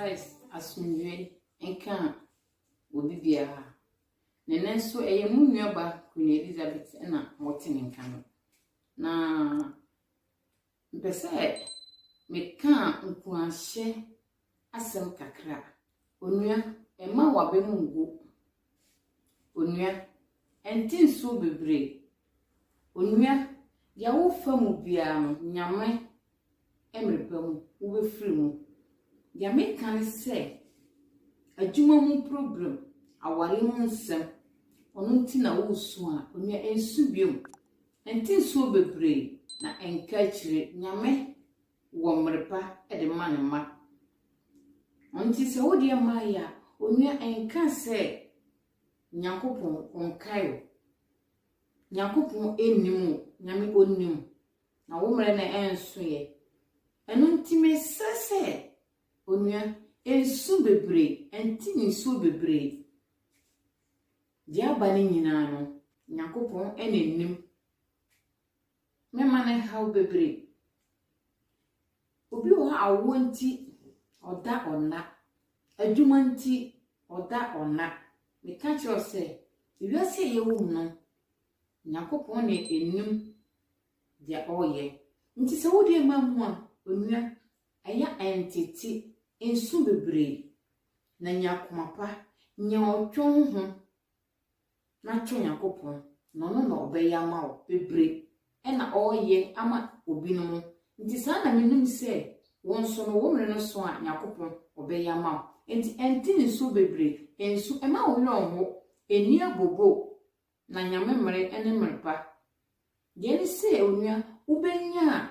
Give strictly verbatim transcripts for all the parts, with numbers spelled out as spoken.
Christ asomdwoe nka obi biara. Na ɛnɛ nso ɛyɛ mo nua ba Queen Elizabeth na ɔte ne nka no. Na mepɛ sɛ meka nkuranhyɛ asɛm kakra. Onua, mma w'aba mu ngu. Onua, ɛnte nsuo bebree. Onua, deɛ wofa mu biara no, Nyame mmerɛ pa mu, wobɛfiri mu. Deɛ meka ne sɛ, adwuma mu problem, awareɛ mu nsɛm, ɔno nti na woresu a, onua, ɛnsu biom. Ɛnte nsuo bebree, na ɛnka akyire. Nyame wɔ mmerɛ pa de ma ne mma. Ɔno nti sɛ wodeɛ mma yɛ a, onua, ɛnka sɛ Nyankopɔn ɔnkae o. Nyankopɔn ɛnnim o, Nyame ɔnnim. Na wo mmerɛ no ɛnsoeɛ. Ɛno nti mesrɛ sɛ, onua, ɛnsu bebree, ɛnte nsuo bebree. Deɛ aba no nyinaa no, Nyankopɔn ɛna ɛnim. Mɛma no haw bebree. Obi wɔ hɔ a awoɔ nti ɔda ɔnna, adwuma nti ɔda ɔnna. Meka kyerɛ wo sɛ, ewiase a yɛwɔ mu no, Nyankopɔn na ɛnim deɛ ɔreyɛ. Nti sɛ wodeɛ mma mu a, onua, ɛyɛ ɛntete, nsu bebree, na nya akoma pa, nya ɔtwe wo ho, na twɛn Nyankopɔn, na ɔno na ɔbɛyɛ ama wo. Bebree ɛna ɔreyɛ ama obinom. Nti saa na menim sɛ wo nso no, wo mmerɛ no so a, Nyankopɔn ɔbɛyɛ ama wo. Nti ɛnte nsuo bebree, nsu, ɛma wo werɛ nho, ɛnni abobo, na Nyame mmerɛ ne mmerɛ pa. Deɛ ne sɛ, onua, wobɛnya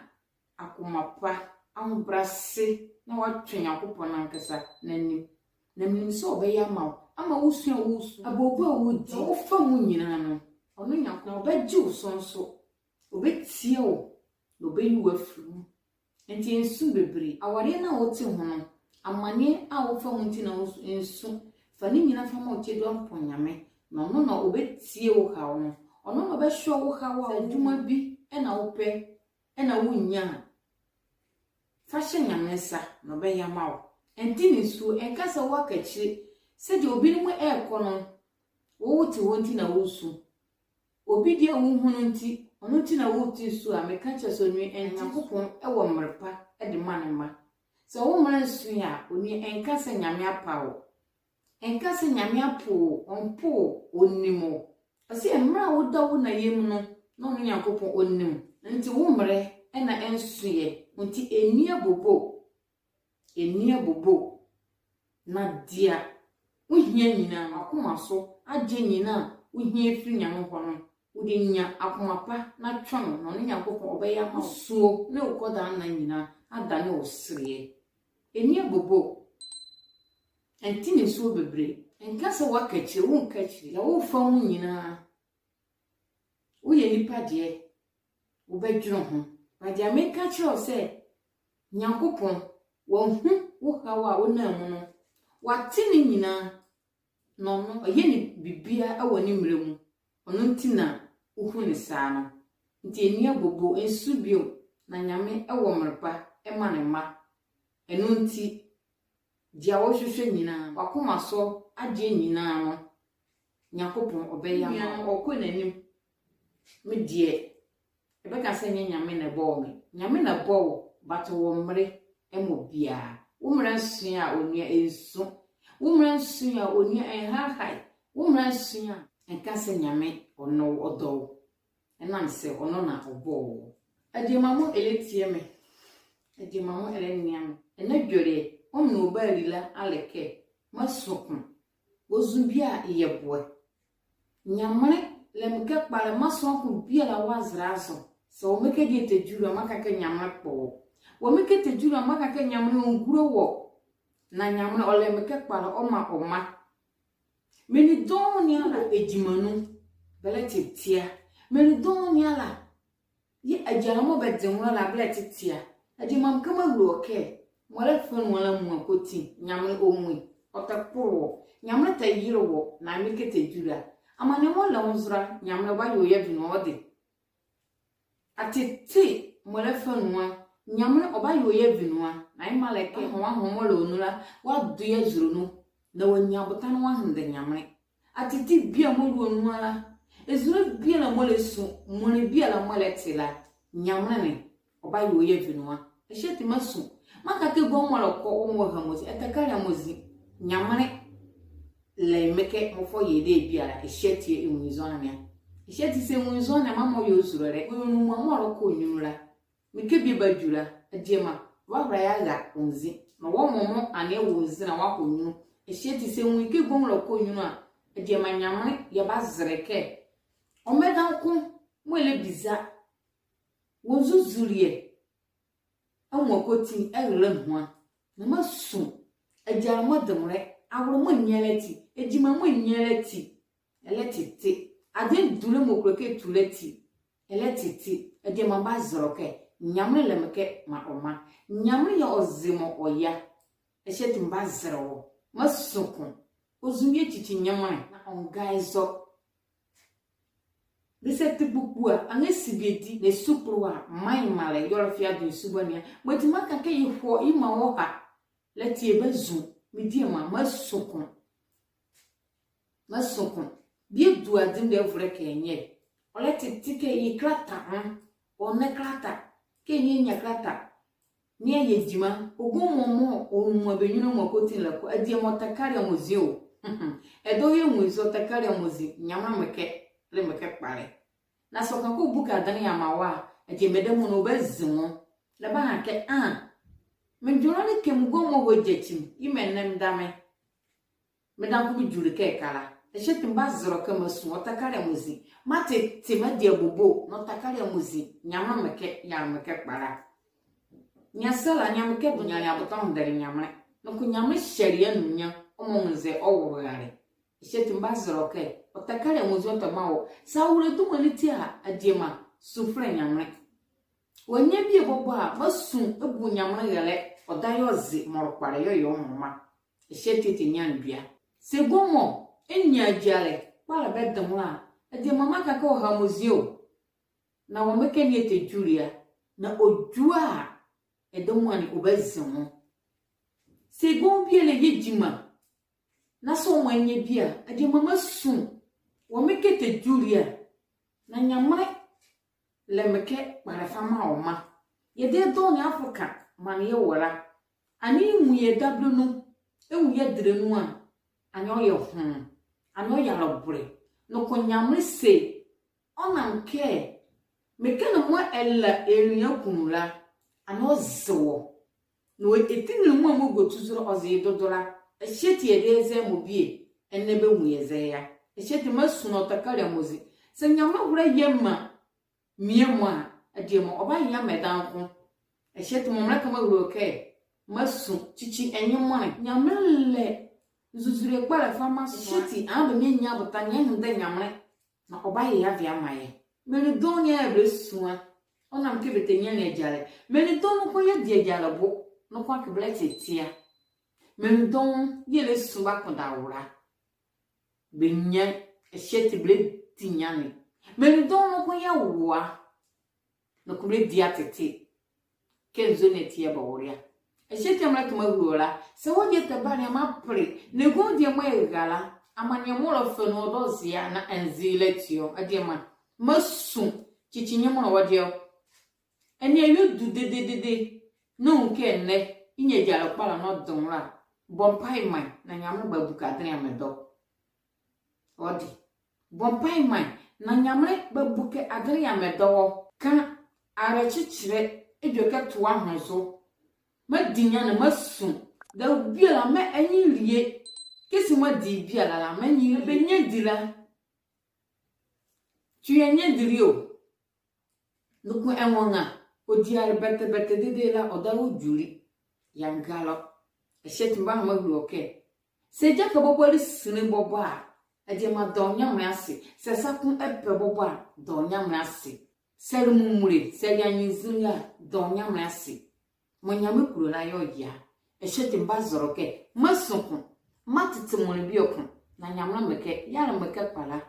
akoma pa, ahobrɛase, na woatwe Nyankopɔn ankasa n'anim. Na menim sɛ ɔbɛyɛ ama wo, ama wo su a woresu, abobo a woredi, deɛ wofa mu nyinaa no, ɔno Nyankopɔn ɔbɛgye wo so nso, ɔbɛtie wo, na ɔbɛyi wo afiri mu. Nti nsu bebree, awareɛ no a wote ho no, amaneɛ a wofa mu nti na wosu, nsu, fa ne nyina fa ma wo tiedompɔn Nyame, na ɔno na ɔbɛtie wo haw no, ɔno na ɔbɛhwɛ wo haw a adwuma bi na wopɛ na wonnya a, fa hyɛ Nyame nsa na ɔbɛyɛ ama wo. Ɛnte ne nsuo, ɛnka sɛ woaka akyire. Sɛdeɛ obinom ɛrekɔ no, wo wote hɔ nti na woresu. Obi deɛ wohunu nti, ɔno nti na worete nsuo a, meka kyerɛ sɛ onua, ɛnte. Nyankopɔn wɔ mmerɛ pa de ma ne mma. Sɛ wo mmerɛ nsoe a, onua, ɛnka sɛ Nyame apa wo. Ɛnka sɛ Nyame apo wo, ɔmpo wo, ɔnim wo. Ɔse mmerɛ a woda wo na yam no, na ɔno Nyankopɔn ɔnim. Nti wo mmerɛ na ɛnsoeɛ, nti ɛnni abobo. Ɛnni abobo. Na deɛ wohia nyinaa, w'akoma so adeɛ nyinaa a wohia firi Nyame hɔ no, wode nya akoma pa na twa no, na ɔno Nyankopɔn ɔbɛyɛ ama wo. Suo ne wo kɔdaa nna nyinaa adane wo sereɛ. Ɛnni abobo. Ɛnte ne nsuo bebree. Ɛnka sɛ woaka akyire, wonka akyire. Deɛ wofa mu nyinaa, woyɛ nipa deɛ, wobɛdwene ho. Na deɛ meka kyerɛ wo sɛ, Nyankopɔn, wahu wo haw a wonam mu no, wate ne nyinaa, na ɔno, ɔyɛ ne biribiara wɔ ne mmerɛ mu. Ɔno nti na wohu ne saa no. Nti ɛnni abobo, nsu bio, na Nyame wɔ mmerɛ pa ma ne mma. Ɛno nti, deɛ wohwehwɛ nyinaa, w'akoma so adeɛ nyinaa no, Nyankopɔn ɔbɛyɛ ama wo. Ɔkɔ n'anim. Me deɛ, ɛbɛka sɛ nyɛ Nyame na ɛbɔɔ me. Nyame na ɛbɔɔ wo, but wɔ mmerɛ ma obiara. Wo mmerɛ nsoe a, onua, ɛnsu. Wo mmerɛ nsoe a, onua, ɛnhaehae. Wo mmerɛ nsoe a, ɛnka sɛ Nyame ɔno ɔdɔ wo. Ɛnam sɛ ɔno na ɔbɔɔ wo. Adiema mo ɛlɛtie me. Adiema mo ɛlɛnea me. Ɛnɛ dwereɛ, ɔmo na ɔbaalila alɛ kɛ, masu ko. Ɔzu bi a yɛboɛ. Nyamenle lɛ mekɛ kpalɛ, masoa ko biala wɔ azɛlɛ azo. Sɛ wɔmekɛ dietɛ edwulɛ a, maka kɛ Nyamenle kpɔ wɔ. Wɔmekɛ tɛ edwulɛ a, maka kɛ Nyamenle ɔngulo wɔ. Na Nyamenle ɔlɛ mekɛ kpalɛ, ɔmaa ɔma. Menli dɔɔnwo ne ala wɔ agyima nu, bɛlɛtetea. Menli dɔɔnwo ne ala yɛɛ agyalanmɔ bɛde nwolɛ la bɛlɛtetea. Adiema meka meahile wɔ kɛ, mɔɔ ɛlɛfa nu ala amuala kɔti, Nyamenle ɔnwu ye. Ɔtɛkpole wɔ. Nyamenle tɛyele wɔ, na mekɛ tɛ edwulɛ a. Amaneɛ mɔɔ ɛlɛnwonzɔ la, Nyamenle ɔbayɛ ɔyɛ du na ɔde atete mɔɔ ɛlɛfa nu a, Nyamenle ɔbayɛ wɔ yɛ vi nu a, na yemɔ a le kɛ, ɔnrɛhɔnmɔ la ɔ nu la, ɔadodɛ yɛ azule nu, na wɔanyia botɛne wɔahende Nyamenle. Atete biala mɔɔ ɛle wɔ nu a la, ɛzule biala mɔɔ ɛlɛsu, mɔɔ biala mɔɔ ɛlɛte la, Nyamenle ne, ɔbayɛ wɔ yɛ vi nu a. Ɛhye ati mɔɔ mesu, mɔɔ aka kɛ gɔnwo mɔɔ ɛlɛkɔ wɔ mɔɔ ɔha mozi, ɛtɛkaleɛ amozi, Nyamenle le mekɛ mɔɔ fɔɔ yɛ debie biala, ɛhye ati ɛnwu ye zɔhane a. Ɛhye ati saa ɛnwu ye zɔhane a, maa mɔɔ yɛ ɔzule la, ɔnwu mɔɔ ɛlɛkɔ ɔ nyunlu la. Mekɛ bie badwu la, adiema, ɔbahola yeara ɔ nzi. Na wɔ mɔɔ mɔɔ ɛnee wɔ nzi na wɔakɔ nyunlu. Ɛhye ati saa ɛnwu ye kɛ gɔnwo ɛlɛkɔ nyunlu a, adiema, Nyamenle yɛbazɛlɛ kɛ. Ɔmɛdane ko, mɔɔ ɛlɛbiza. Wɔ nzuzuleɛ. Anwakɔti, ɛrɛlɛ nuhua. Na measu, agyalɛ mɔɔ ɛdemrɛ, awoloɛ mɔɔ ɛnnyia ɛlɛti, agyima mɔɔ ɛnnyia ɛlɛti. Ɛlɛtete. Adenle dule mɔɔ kulo kɛ ɛtu ɛlɛti. Ɛlɛtete. Adiema, mebazɛlɛ wɔ kɛ, Nyamenle le mekɛ maa ɔ mra. Nyamenle yɛ ɔze mɔɔ ɔya. Ɛhye ati mebazɛlɛ wɔ. Measu ko. Ɔzunle bie kyikyi Nyamenle. Na ɔnga ye zɔ. Bɛse ati kpukpu a, anrɛɛ sibiedi, na ɛsu kpole a, mmaa ye mraalɛ, yɛlɛfa yɛ adwenle subua ne a. Mɔti mɔɔ aka kɛ yehɔ yemaa wɔha. Ɛlɛti yɛbazu, mediema, measu ko. Measu ko. Bie du adenle ɛvolɛ kɛ ɛnyɛ. Ɔlɛtete kɛ ye kelata nwo. Ɔnlɛ kelata. Kɛ ɛnyia kelata. Nea yɛ gyima. Ɔgɔnwo mɔɔ ɔnwu a bɛnyunlu anwakɔti ɛlɛkɔ. Adiema, ɔtɛkaleɛ amozi o. Ɛdawɔ yɛnwu ye zɔ, ɔtɛkaleɛ amozi. Nyamenle mekɛ. Ɛle mekɛ kpalɛ. Na saa ɔka kɛ ɔbuke adenle yeamaa wɔ a, adiema, meda mu na ɔbazi nwo. La ɛbaha kɛ, ah. Mendwenle kɛ me gɔnwo mɔɔ ɛhɔ gyakyi me, yemɔ ɛnlɛ meda me. Medane ko medwule kɛ ɛkala. Ɛhye ati mebazɛlɛ wɔ kɛ measu, ɔtɛkaleɛ amozi. Meatete, meadi abobo, na ɔtɛkaleɛ amozi. Nyamenle mekɛ, yɛle mekɛ kpalɛ. Nea saa la, nea mekɛ do, nea ɛle abotɔyɛ ɔhondɛle Nyamenle. Noko Nyamenle hyɛle ye anunyam, ɔmaa ɔnwu ye zɔhane, ɔwole ralɛ. Ɛhye ati mebazɛlɛ wɔ kɛ, ɔtɛkaleɛ amozi ɔtɛmaa wɔ. Saa awolɛ duma ne ti a, adiema, su fɛlɛ Nyamenle. Wɔanyia bie bɔbɔ a, measu, ɛbu Nyamenle rɛlɛ, ɔdaye ɔze, mɔɔ le kpalɛ, yɛɛ ɔyɛ ɔ mra. Ɛhye ati ɛtɛnyia ne bie a. Saa gɔnwo mɔɔ ɛnnyia agyalɛ kpalɛ bɛdemrɛ a, adiema, mɔɔ aka kɛ ɔha amozi o. Na wɔ mekɛ ne ɛtɛdwule a, na ɔdwu a, ɛdawɔ ne ɔbazi nwo. Saa gɔnwo biala ɛyɛ gyima. Na saa wɔanyia bie a, adiema, measu. Wɔ mekɛ ɛtɛdwule a, na Nyamenle le mekɛ kpalɛ fa maa ɔ mra. Yɛdayɛ dɔɔnwo ne Afrika maanle yɛwɔ la. Ɛnee yɛnwu yɛ debie nu, ɛnwu yɛ adenle nu a, ɛnee ɔyɛ hon, ɛnee ɔyɛ alɔbɔlɛ. Noko Nyamenle se, ɔnam kɛ mekɛ ne mɔɔ ɛla ɛnlea kunlu la, ɛnee ɔze wɔ. Na ɔ, eti nlema mɔɔ ɛgɔ tu zo la, ɔze ye dodo la. Ɛhye ati yɛdayɛ zɛhae mɔ bie, ɛnɛ bɛnwu yɛ zɛhae a. Ɛhye ati measu na ɔtɛkaleɛ amozi. Saa Nyamenle hola yeamaa mie mɔ a, adiema, ɔbayea medane ko. Ɛhye ati mɔɔ melɛka meahile wɔ kɛ, measu, kyikyi ɛ nye mɔɔ ne. Nyamenle le nzuzuleɛ kpalɛ fa maa sua. Ɛhye ati, anrɛɛ bɛmɛ anyia botɛne, yɛnhondɛ Nyamenle. Na ɔbayɛ ye avi amaa yɛ. Menli dɔɔnwo ne a bɛlɛsua. Ɔnam kɛ bɛtɛnyianle agyalɛ. Menli dɔɔnwo noko yɛdi agyalɛ bo. Noko akee bɛlɛtetea. Menli dɔɔnwo yɛlɛsu bɛakpondɛ awola. Bɛnyia ɛhye ati bɛlɛdi nyianle. Menli dɔɔnwo noko yɛwoa. Noko bɛlɛdi atete. Kɛ nzule ne ati yɛɛ bɛwole a. Ɛhye ati melɛka meahile wɔ la. Saa wɔgyi tɛbale a meapele. Na ɛgɔnwo deɛ mɔɔ ɛra la. Amaneɛ mɔɔ ɛlɛfa nu ɔdɔ ɔze a na ɛnze ɛlɛti ɔ. Adiema. Measu. Kyikyi nye mɔɔ ne wɔ deɛ ɔ. Ɛnee ɛyɛ du dededede. Na ɛnwu kɛ ɛnɛ. Yɛnyia agyalɛ kpalɛ na ɔde nwolɛ a. Bɔ mpae maa me. Na Nyamenle babuke adenle a medɔ. Ɔde. Bɔ mpae maa me, na Nyamenle babuke adenle a medɔ wɔ. Ka awerɛkyekyelɛ edwɛkɛ toa ho zo. Meadi nyianle, measu. Dawuo biala mɛnwu ɛlie. Kɛzi mɔɔ ɛde biala la, mɛnwu ɛlie. Bɛ nyia di la. Twi yɛ nyia dile o. Noko ɛnwɔnra, ɔdi alɛ bɛtɛbɛtɛ dedee la, ɔdaye ɔdwule. Yɛnga lɔ. Ɛhye ati mebaha meahile wɔ kɛ. Saa gyakɛ bɔbɔ ɛlɛsinli bɔbɔ a, adiema da ɔ Nyamenle ase. Saa sa ko ɛpɛ bɔbɔ a, da ɔ Nyamenle ase. Saa ɛle mumule, saa ɛle anwenzinli a, da ɔ Nyamenle ase. Mɔɔ Nyamenle kulo la yɛɛ ɔyɛ a. Ɛhye ati mebazɛlɛ wɔ kɛ, measu ko, meatete menli bieko, na Nyamenle mekɛ, yɛɛ ɛle mekɛ kpalɛ.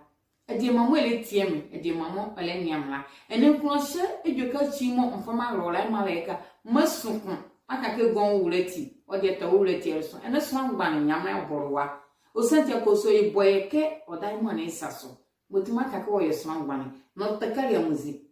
Adiema mɔɔ ɛlɛtie me, adiema mɔɔ ɛlɛnea me la, ɛnɛ nkulanhyɛ edwɛkɛ ekyi mɔɔ mefa mewula la, ɛmaa la ɛka, measuko. Maka kɛ gɔnwo wula ti, ɔdeɛ tɛwɔ wula ti ɛle so. Ɛnɛ sonla mgbane Nyamenle bɔle wɔ. Ɔsiane ti a kɛ ɔse ɔyebɔ yɛ kɛ ɔdaye mɔɔ ɛnee ye sa so. Mɔti maka kɛ ɔyɛ sonla mgbane. Na ɔtakale amuzi.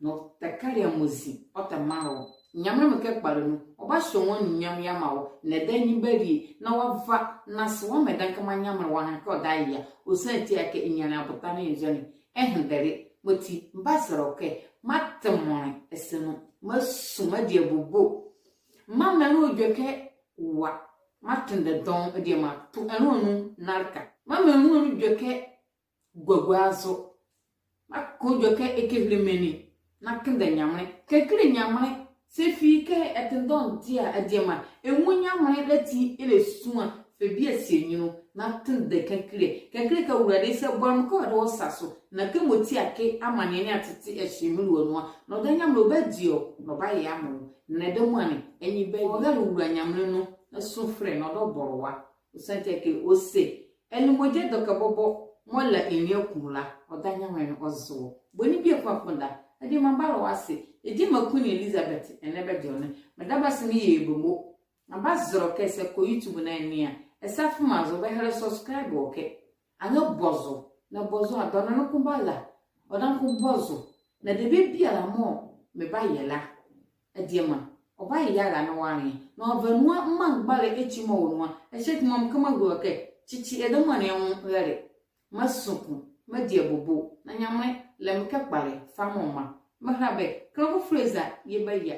Na ɔtakale amuzi, ɔtɛmaa wɔ. Nyamenle mekɛ kpalɛ nu, ɔbahye ɔ nwo anunyam yeamaa wɔ, na ɛdayɛ nye balie, na wɔava nase wɔamaa ɛdankɛma Nyamenle, wɔaha kɛ ɔdaye yɛ a. Ɔsiane ti a kɛ ɛnyianle abotan ne nzɔne, ɛhendɛle. Mɔti, mebazɛlɛ wɔ kɛ, meate mɔɔ ɛse nu, measu, meadi abobo. Mema me nloa adwɛkɛ wa, meatendɛ dɔɔnwo, adiema, to ɛnloa nu naleka. Mema me nloa nu adwɛkɛ gua gua zo. Maka ɔ edwɛkɛ ɛkɛhile menli, na tendɛ Nyamenle. Kakile Nyamenle, saa efi kɛ ɛtendɛ ɔ deɛ a, adiema, ɛnwu Nyamenle la ati ɛlɛsu a, fa bie sie ɛ nyunlu, na tendɛ kakile. Kakile kɛ Awulae, saa ɛbɔ me kɛ ɔde wɔ sa so, na kɛmɔti a kɛ amaneɛ ne atete ɛhye me nloa nu a, na ɔdaye Nyamenle ɔbadi ɔ, na ɔbayɛ amaa wɔ. Na ɛdawɔ ne, ɛnye balie. Ɔrale Wula Nyamenle nu, na sufɛlɛ, na ɔdɔ bɔle wɔ. Ɔsiane ti a kɛ ɔse, ɛnle mɔɔ gya dɔkɛ bɔbɔ mɔɔ la ɛnli akunlu la, ɔdaye Nyamenle ɔzo wɔ. Boni bieko akpondɛ, adiema, mebala wɔ ase, adiema Queen Elizabeth, ɛnɛ bɛdie ɔ ne. Meda bɛ ase meyɛ bɛ mo. Mebazɛlɛ wɔ kɛ saa ɛkɔ YouTube na ɛnea a, ɛsa fama zo, bɛhɛlɛ subscribe wɔ kɛ. Anrɛɛ bɔ zo, na bɔ zo a, dɔɔnwo noko bara, ɔdaye noko bɔ zo, na debie biala mɔɔ mebayɛ la, adiema, ɔbayɛ ye ala ne wɔanlea. Na ɔva nu a mmaa mgbalɛ ekyi mɔɔ wɔ nu a, ɛhye ati mɔɔ meka meagulo kɛ, kyekye ɛdawɔ ne nwo ɛle. Measuko, meadi abobo, na Nyamenle, lɛ me kɛ kpalɛ, fa maa ɔ ma. Mehɛlɛ bɛ, Kranfo Fraser, yɛbayia.